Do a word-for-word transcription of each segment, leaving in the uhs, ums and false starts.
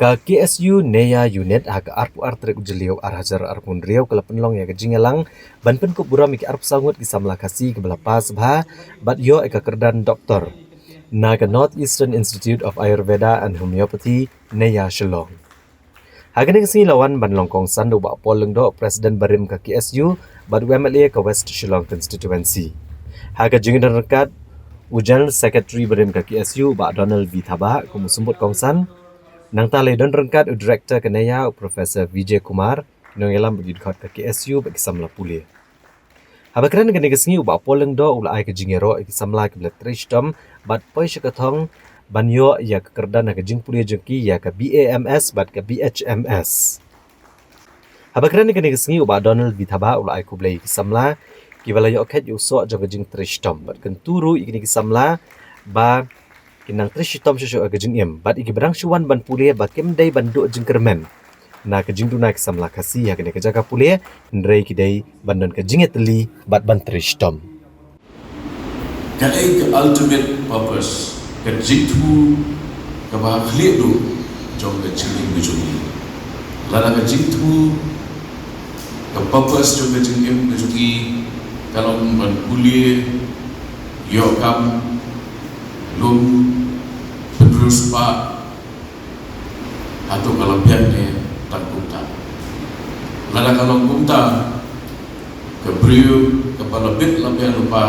Ka K S U Naiya Unit ha ka arphew ar tarik u Jylliew ar hajar arphew hynriew ka la pynlong ïa ka jingïalang ban pynkup burom ïa ki arphew saw ngut ki samla Khasi kiba la pass bha bad ïoh ïa ka kyrdan doktor na ka North Eastern Institute of Ayurveda and Homeopathy Naiya Shillong. Ha kane ka sngi la wan ban long kongsan da u Bah Paul Lyngdoh, President barim ka K S U bad u M L A ka West Shillong Constituency. Ha ka jingdon ryngkat u General Secretary barim ka K S U, Bah Donald V Thabah, kum u symbud kongsan. Nangta la ïadon ryngkat u Director ka Naiya, u Professor Vijay Kumar, ki nongïalam bad ki dkhot ka K S U bad ki samla pule. Haba kren ha kane ka sngi u Bah Paul Lyngdoh u la ai ka jingïaroh ïa ki samla kiba la trei shitom bad poi sha ka thong ban ïoh ïa ka kyrdan ha ka jingpule jong ki ïa ka B A M S bad ka B H M S. Haba kren ha kane ka sngi u Bah Donald V Thabah u la ai khublei ïa ki samla kiba la ïoh kheit ïa u soh jong ka jingtrei shitom bad kyntu ruh ïa kine ki samla ba kin nang trei shitom shuh shuh ha ka jingim bad ïa kiba dang shu wan ban pule ba kim dei ban duh jingkyrmen na ka jingduna ki samla Khasi ha kane ka jaka pule, hynrei ki dei ban don ka jingïatylli bad ban trei shitom. Kaei ka ultimate purpose, ka jingthmu kaba khlieh duh jong ka jingim ka jong ngi? Lada ka jingthmu, ka purpose jong ka jingim ka jong ngi ka long ban pule, ïoh kam, lum, pynroi spah, hato ka la biang ne tang kumta? Lada ka long kumta, ka briew kaba la bit la biang lypa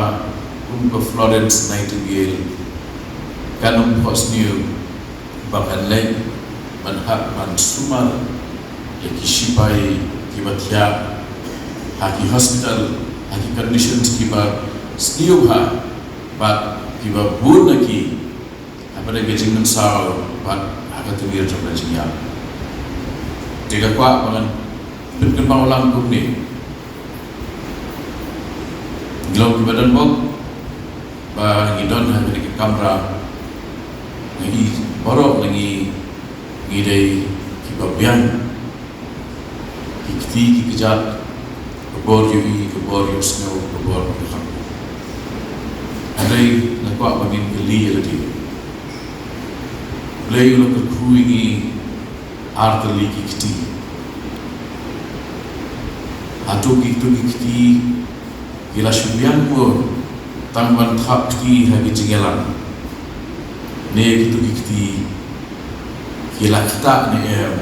kum ka Florence Nightingale kan ym phohsniew ba kan leit ban hap ban sumar ïa ki shipai kiba thiah ha ki hospital ha ki conditions kiba sniew bha bad kiba bun na ki ha kaba dei ka jingmynsaw bad ha ka tynrai jong ka jingïap. Te nga kwah ba ngan pynkynmaw lang kumne. Ngi long kiba don bok ba ngi don ha kane ka kamra, ngi baroh na ngi ngi dei kiba biang ki kti ki kjat, ka bor ïohi, ka bor ïohsngew, ka bor ïohkham. Hynrei nga kwah ba ngin kylli ïa lade, Blei u la kyrkhu ïa ngi ar tylli ki kti. Hato kito ki kti ki la shu biang mo tang ban thap kti ha ki jingïalang? Ne kito ki kti ki la ktah ne em,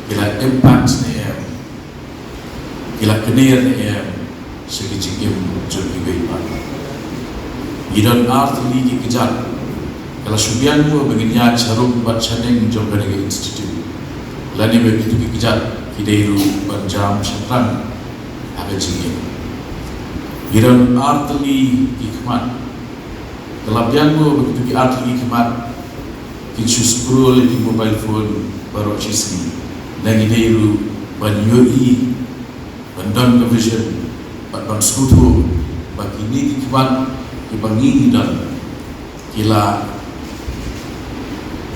ki la impact ne em, ki la kner ne em sha ki jingim jong kiwei pat? Ngi don ar tylli ki kjat, ka la shu biang mo ba ngin ïaid sharum bad shaneng jong kane ka institute? Lane ba kito ki kjat ki dei ruh ban jam shaphrang ha ka jingim? Ngi don ar tylli ki khmat, ka la biang mo ba kito ki ar tylli ki khmat kin shu scroll ïa ki mobile phone baroh shisngi? Lane ngi dei ruh ban ïohi, ban don ka vision bad ban sngewthuh ba kine ki khmat kiba ngi ngi don ki lah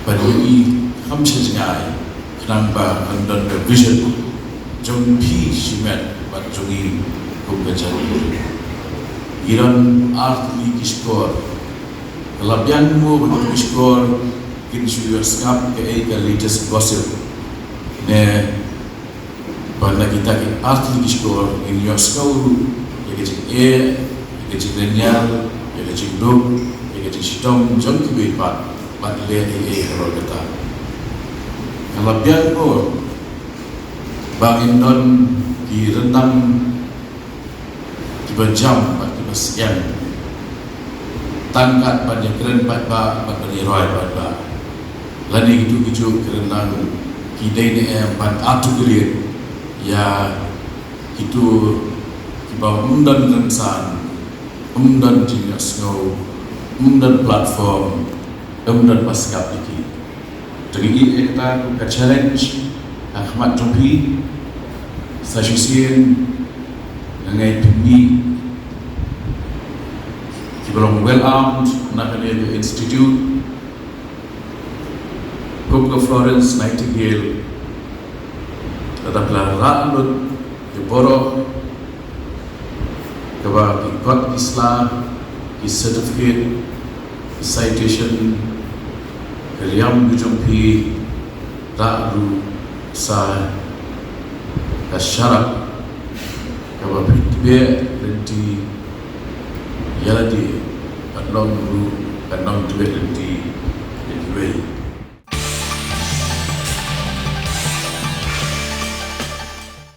ban ïohi kham sha jngai, khnang ba kan don ka vision jong phi shimet bad jong ngi kum ka jaitbynriew. Ngi don ar tylli ki shkor, ka la biang mo ba kito ki shkor kin shu ïohsngap kaei ka latest gossip, ne ba na kita ki ar tylli ki shkor ngin ïohsngew ruh ïa ka jingeh, ïa ka jingrynïar, ïa ka jingduk, ïa ka jingshitom jong kiwei pat, bad leh ei ei halor kata? Ka la biang mo ba ngin don ki ryndang kiba jam bad kiba syiar, tang kat ban ïakren paidbah bad ban ïaroi paidbah? Lane kito kijuh ki ryndang ki dei ne em ban articulate ïa kito kiba ym don rynsan, ym don jingïohsngew, ym don platform, ym don ba sngap ïa ki? Te ngi ïeit ïa kata kum ka challenge ha khmat jong phi. Sa shisien nga ngeit phin mih kiba long well armed na kane ka institute. Kum ka Florence Nightingale, lada phi la rah lut ïa baroh kaba ki kot ki sla, ki certificate, ki citation, ka riam ka jong phi, Lah ruh sa ka sharap kaba phi tbeh lynti ïa lade, ka long ruh ka nongtbeh lynti